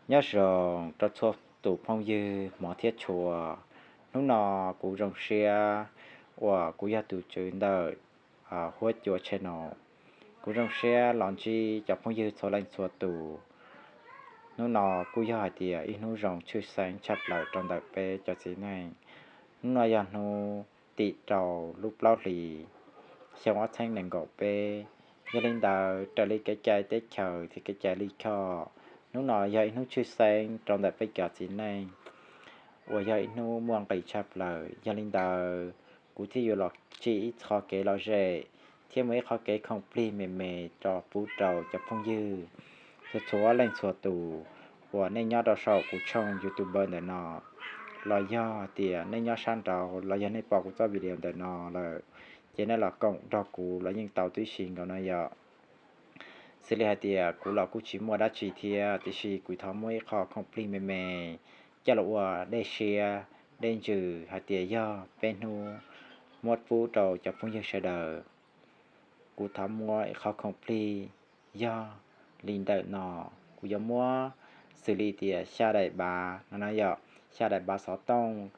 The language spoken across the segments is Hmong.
Nyob zoo rau txhua tus phooj ywg hmov thiab tshua. Hnub no kuv zoo siab uas kuv yog tus tswv ntawm Huab Cua Channel. Kuv zoo siab los ntsib cov phooj ywg txhua leej txhua tus. Hnub no kuj yog hais tias ib hnub zoo tshwj xeeb tshaj plaws rau ntawm peb cov txiv neej. Hnub no yog hnub tim rau lub plaub hlis xyoo ob txhiab nees nkaum peb. Yog li ntawd raws li kev cai teb chaws thiab kev cai lij choj, hnub no yog ib hnub tshwj xeeb rau ntawm peb cov txiv neej uas yog ib hnub muaj nqis tshaj plaws. Yog li ntawd kuv thiaj yuav los tsim ib qho kev lom zem thiab muaj ib qho kev khoom plig me me rau pub rau cov phooj ywg txhua txhua leej txhua tus uas nej nyob rau saum kuv tshooj YouTube ntawm no, los yog tias nej nyob sab nraud los yog nej pom kuv txoj video ntawm no lawm, ces nej los koom nrog kuv los yeej tau tib si nkaus no yom. Xws li hais tias kuv los kuj tsis muaj dab tsi thiab, tiam sis kuv thov muab ib qho khoom plig me me coj los ua dej siab dej ntsws hais tias yog peb hnub muab pub rau cov phooj ywg sawv daws. Kuv thov muab ib qho khoom plig yog li ntawm no. Kuv yuav muab xws li tias xya daim npav no na yom, xya daim npav xov tooj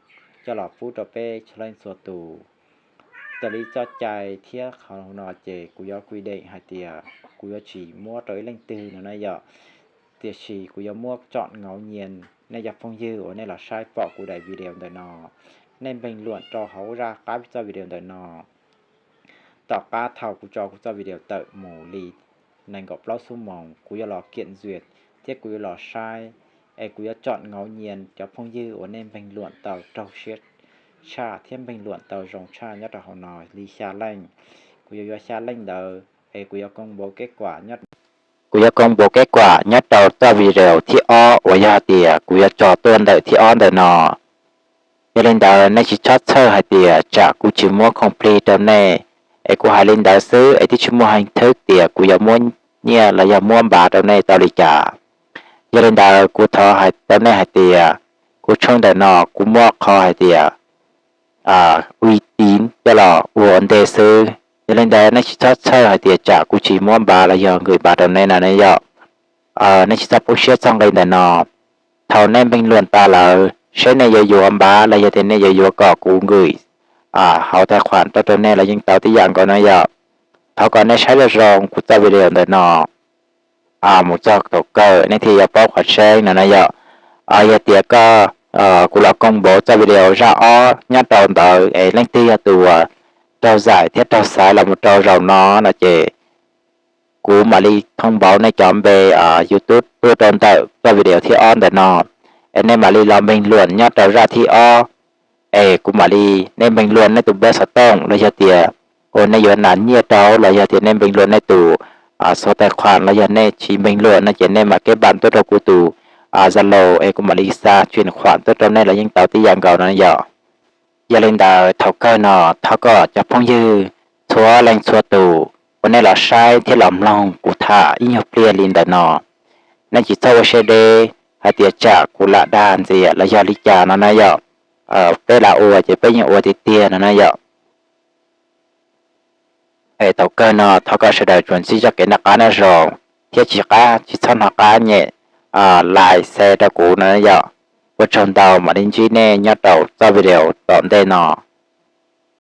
coj los pub rau peb txhua leej txhua tus. Raws li txoj cai thiab qhov no ces kuv yuav quy định hais tias kuv yuav tsis muab rau ib leej twg no na yom, tiam sis kuv yuav muab chọn ngẫu nhiên nej cov phooj ywg uas nej los saib pom kuv daim video ntawm no, nej bình luận rau hauv zaj qab txoj video ntawm no. Tom qab thaum kuv tso kuv txoj video tawm mus li nees nkaum plaub xuab moos, kuv yuav los kiểm duyệt thiab kuv yuav los saib, es kuv yuav chọn ngẫu nhiên cov phooj ywg uas nej bình luận tau raug siab tshaj thiab bình luận tau zoo tshaj nyob rau hauv no li xya leej. Kuv yuav yuav xya leej ntawd es kuv yuav công bố kết quả nyob, kuv yuav công bố kết quả nyob rau txoj video thib ob uas yog hais tias kuv yuav tso tuaj ntawm thib ob ntawm no. Yog li ntawd nej tsis txhob txhawj hais tias tsam kuv tsis muab khoom plig rau nej, es kuv hais li ntawd xwb es twb tsis muaj hình thức tias kuv yuav muab nyiaj los yog muab npav rau nej tau li cas. Yog li ntawd kuv thov hais rau nej hais tias kuv tshooj ntawm no kuv muaj qhov hais tias uy tín coj los ua ntej xwb. Yog li ntawd nej tsis txhob txhawj hais tias tsam kuv tsis muab npav los yog gửi npav rau nej no ne yom. Nej tsis txhob poob siab txog nqi ntawm no. Thaum nej bình luận tas lawm, seb nej yuav yuav npav los yog tias nej yuav yuav kom kuv gửi hauv tài khoản rau rau nej los yeej tau tib yam nkaus no yom. Thov kom nej saib zoo zoo kuv txoj video ntawm no mus txog thaum kawg nej thiaj yuav paub qhov tseeb no na yom. Yog tias koj, kuv los công bố txoj video zaj ob nyob rau ntawd es leej twg yog tus uas raug giải thiab raug xaiv los mus rau zaum no no ces kuv mam li thông báo nej cov npe YouTube tuaj rau ntawm txoj video thib ob ntawm no. Es nej mam li los bình luận nyob rau zaj thib ob, es kuv mam li, nej bình luận nej tus npawb xov tooj los yog tias uas nej yuav nas nyiaj rau los yog tias nej bình luận nej tus số tài khoản los yog nej tsis bình luận no ces nej mam kết bạn tuaj rau kuv tus Zalo es kuv mam li xa chuyển khoản tuaj rau nej los yeej tau tib yam nkaus no yom. Yog li ntawd thaum kawg no thov kom cov phooj ywg txhua leej txhua tus uas nej los saib thiab los mloog kuv tham ib nyuag pliag li ntawm no, nej tsis txhob ua siab deb hais tias tsam kuv lam dag ntxias los yog li cas no na yom. Peb lam ua ces peb yeej ua tiag tiag no na yom. Es thaum kawg no thov kom sawv daws tsuas ntsib txoj kev noj qab nyob zoo thiab tsis qab tsis txhob hnov qab nyem like share rau kuv no yom. Ua tsaug ntau, mam li ntsib nej nyob rau txoj video tom ntej no.